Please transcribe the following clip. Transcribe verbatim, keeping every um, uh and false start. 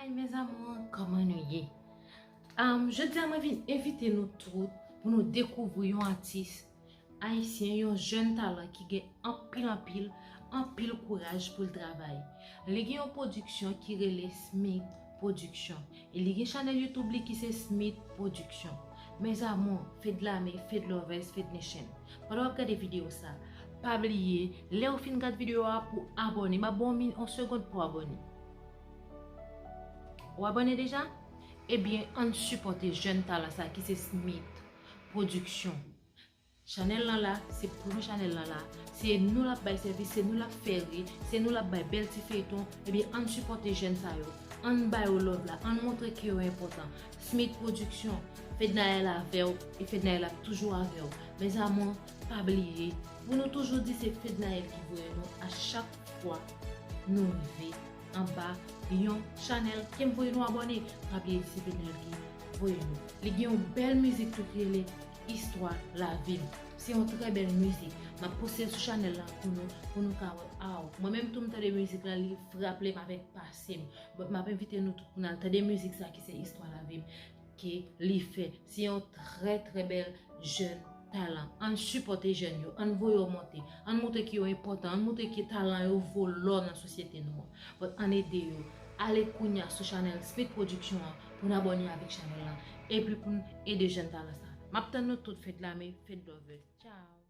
Hey mes amours, kòman nou ye? Um, jodi a mwen vin envite nou tout pou nou dekouvri yon atis ayisyen, yon jèn talan ki gen anpil anpil anpil kouraj pou l travay. Li gen yon pwodiksyon ki rele Smith Production e li gen chanèl YouTube li ki se Smith Production. Mes amours, Fedlame, Fedlovers, Fednation, pandan w ap gade videyo sa, pa bliye lè w fin gad videyo a pou abòne. M ap ba w yon segond pou abòne. Ou abòne deja? Ebyen, ann sipòte jèn talan sa ki se Smith Production. Chanèl lan la, se pou nou chanèl lan la. Se nou l ap bay sèvis, se nou l ap fè ri, se nou l ap bay bèl ti feyton. Ebyen, ann sipòte jèn sa yo. Ann ba yo love la, ann montre ke yo enpòtan. Smith Production, Fednaelle avè w e Fednaelle ap toujou avè w. Mes amours, pa bliye, pou nou toujou di se Fednaelle ki voye nou a chak fwa nou rive anba yon chanèl ke m voye nou abòne. Pa bliye di se Fednaelle ki voye nou. Li gen yon bèl mizik tou ki rele Istwa Lavi m. Se yon trè bèl mizik. M ap poste l sou chanèl la pou nou, pou nou ka wè. Aw, mwen menm tou m tande mizik la, li frape m avèk pase m. But m ap envite nou tout pou n al tande mizik sa ki se Istwa Lavi m ke li fè. Se yon trè trè bèl jèn talan. Ann sipòte jèn yo, ann voye yo monte, ann montre ke yo enpòtan, ann montre ke talan yo vo lò nan sosyete nou an. But ann ede yo. Ale kounya sou chanèl Smith Production an pou n abòne avèk chanèl lan epi pou n ede jèn talan sa. M ap tann nou tout, Fedlame, Fedlovers. Tchao.